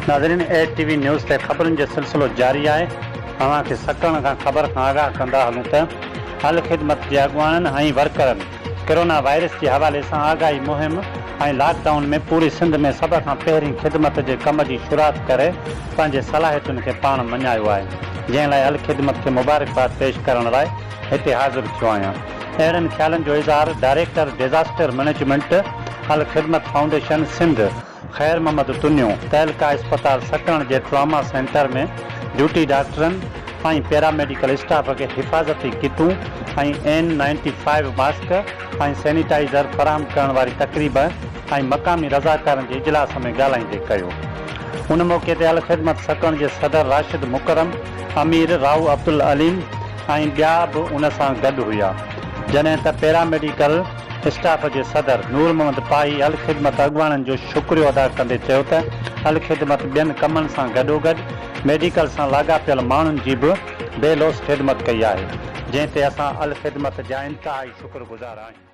ناظرين اي ٽي V news تي خبرن جو سلسلو جاري آهي اوهان کي سڪرنڊ کان خبر کان آگاهه ڪندا هلون ته الخدمت جي اڳواڻن ۽ ورڪرن ڪرونا وائرس جي حوالي سان آگاهي مهم ۽ لاڪ ڊائون ۾ پوري سنڌ ۾ سڀ کان پهرين خدمت جي ڪم جي شروعات ڪري پنهنجي صلاحيتن کي پاڻ مڃايو آهي جنهن لاء الخدمت کي مبارڪباد پيش ڪرڻ لاء هتي حاضر ٿيو آهيان. اهڙن خيالن جو اظهار director disaster management Al Khidmat foundation Sindh Khair Muhammad Tunio تعلقه اسپتال سڪرنڊ جي ٽراما سينٽر ۾ ڊيوٽي ڊاڪٽرن ۽ پيراميڊيڪل اسٽاف کي حفاظتي ڪٽون ۽ اين 95 ماسڪ ۽ سينيٽائيزر فراهم ڪرڻ واري تقريب ۽ مقامي رضاڪارن جي اجلاس ۾ ڳالهائيندي ڪيو. ان موقعي تي الخدمت سڪرنڊ جي صدر راشد مڪرم، امير رائو عبدالعليم ۽ ٻيا به ان سان گڏ هيا. جڏهن ته پيراميڊيڪل اسٽاف جي صدر نور محمد پاهي الخدمت اڳواڻن جو شڪريو ادا ڪندي چيو ته الخدمت ٻين ڪمن سان گڏوگڏ ميڊيڪل سان لاڳاپيل ماڻهن جي به بي لوث خدمت ڪئي آهي جنهن تي اسان الخدمت جا انتهائي شڪر گذار آهيون.